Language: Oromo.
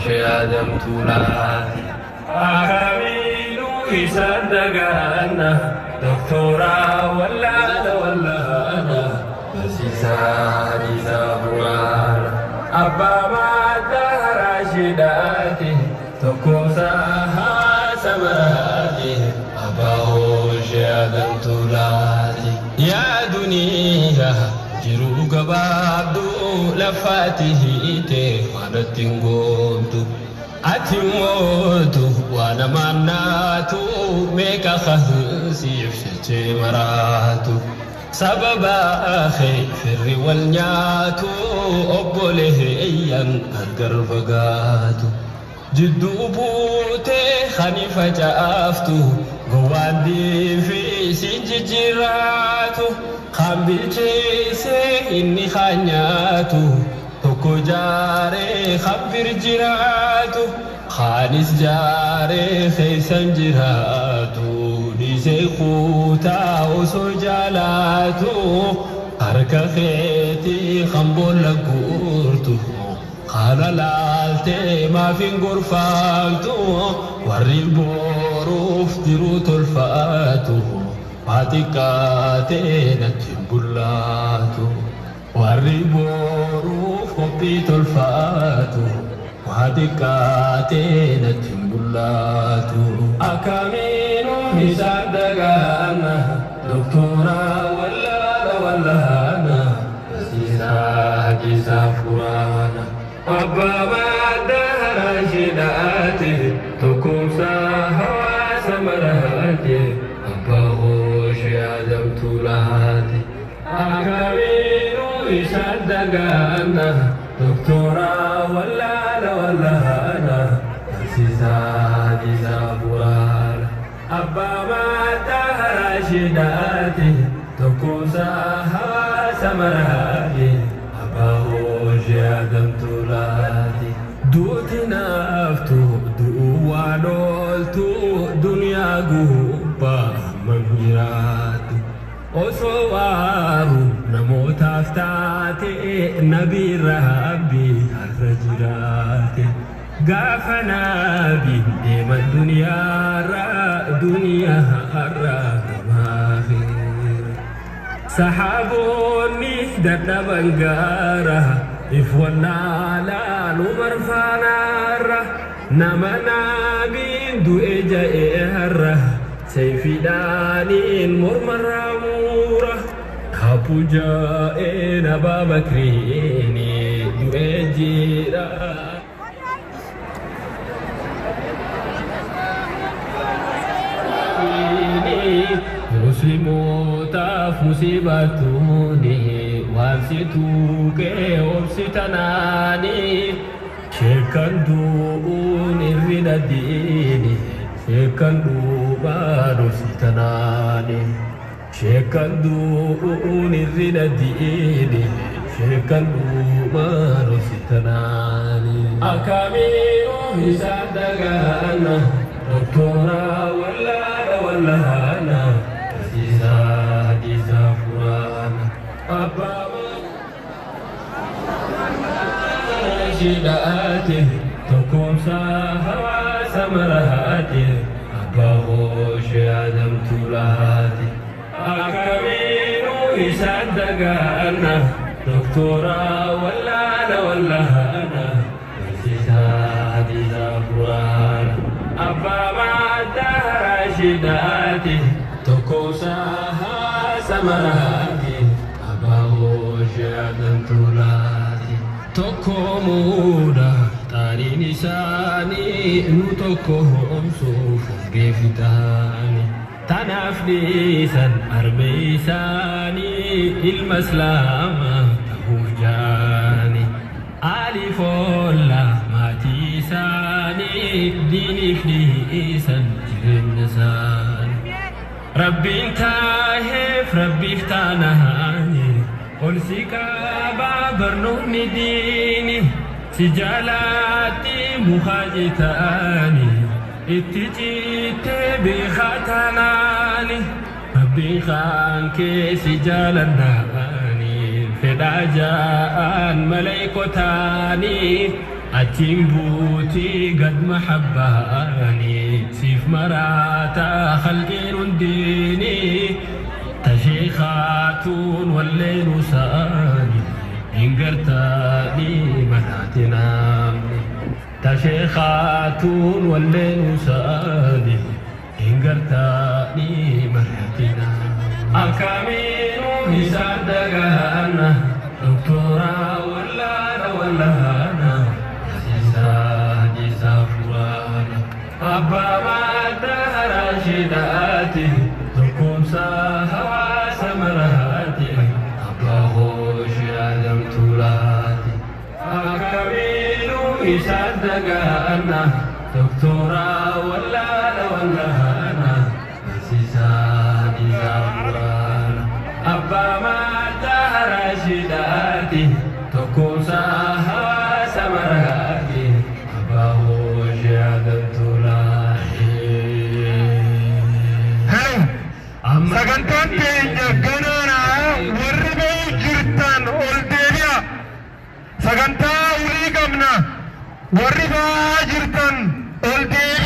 Hooshee Adam Tuulaati. Akkamiinuu isaan dagaanna doktoraa wallaala wallaala barsiisaa hadiisaa buraana. Abbaa maaddaa raashidaati tokkumsaa haasa maraati abbaa Hooshee Adam Tuulaati. Yaa duniyaa jiruu gabaabduu lafaati hiite waanatti hin goomtu. Ati mootu waan namaan naatu meeqa siif jechee maraatu. Sababa kee firri wal nyaatu obboleeyyan gargar fagaatu. Jidduu buutee hani facaaftu gowwaan diifi si jijjiiraatu. Kan bilcheessee inni kaan nyaatu tokko jaaree kan bir jiraatu. Kaanis jaaree keessan jiraatu dhiisee kutaa osoo jaalaatu harka keetii kan boolla guurtu. Kana laaltee maaf hin gorfaamtu warri boruuf jiruu tolfaatu waa xiqqaatee natti hin bullaatu. Warri boruuf qophii tolfaatu waa xiqqaatee natti hin bullaatu. Akkamiinuu isaan dagaana doktoraa wallaala wallaana barsiisaa hadiisaa furaana. Abbaa maaddaa raashidaati tokkumsaa hawaasa maraati abbaa Hooshee Adam Tuulaati. Akkamiinuu isaan dagaana doktoraa wallaala wallaala barsiisaa hadiisaa buraana. Abbaa maaddaa raashidaati tokkumsaa hawaasa maraati abbaa Hooshee Adam Tuulaati. Duuti naaftu du'uu waan ooltu duniyaa gubbaa hammam jiraatu. Osoo waaru namootaaf taate nabii rabbi har'a jiraate. Gaafa nabiin deeman duniyaarra duniyaarra gamaa feera. Saxaaboonni dadhaban gaara if wallaalaan Umar faanaarra nama nabiin du'e ja'e har'a seeyfiidhaaniin mormarraa muura. Kaappu ja'een Abaa Bakriini du'e jira. Muslimootaaf musiibatuuni waan si tuuqee obsi tanaani sheekkan du'uun irrina diini sheekkan dhumaan obsi tanaani sheekkan du'uun irrina diini sheekkan dhumaan obsi tanaani. Akkamiinuu isaan dagaana doktoraa wallaala wallaala barsiisaa hadiisaa furaana. Abbaa raashidaati tokkumsaa hawaasa maraati abbaa Hooshee Adam Tuulaati. Akkamiinuu isaan dagaana doktoraa wallaala wallaala barsiisaa hadiisaa furaana. Abbaa maaddaa raashidaati tokkumsaa hawaasa maraati abbaa Hooshee Adam Tuulaati. Tokkoomuudha xaariin isaanii nu tokko hoomsuuf hongee fixaani. Tanaaf dhiisan arme isaanii ilma islaamaa ta'uuf jaani. Ali foolla maatii isaanii diiniif dhiisan jireenya isaanii. Rabbiin taaheef rabbiif taanaani ol si qabaa barnoonni diini si jalaatti mukaa jitaani itti cittee beekaa taanaani rabbiin kaan kee si jaalannaani fedhaa ja'an maleeykotaani. Achiin buutii gad mahabbaani siif maraata khalqiin hundiini tasheekaatuun walleenu saani hin gartaanii maraatinaamni tasheekaatuun walleenu saani hin gartaanii maraatinaamni. Akkamiinuu isaan dagaana doktora wallaana wallaana hadiisa furaana abbaa madda rashidaati tokkumsa hawaasa maraati abbaa hooshi adam tulaati. Akkamiinuu isaan dagaana doktora wallaana wallaana hadiisa furaana abbaa madda rashidaati tokkumsa hawaasa maraati abbaa hooshi adam tulaati. Hello. Sagantaan teenya ganaana, warri ba'uu jirtan ol deebi'a. Sagantaa olii qabna. Warri ba'aa jirtan ol deebi'a.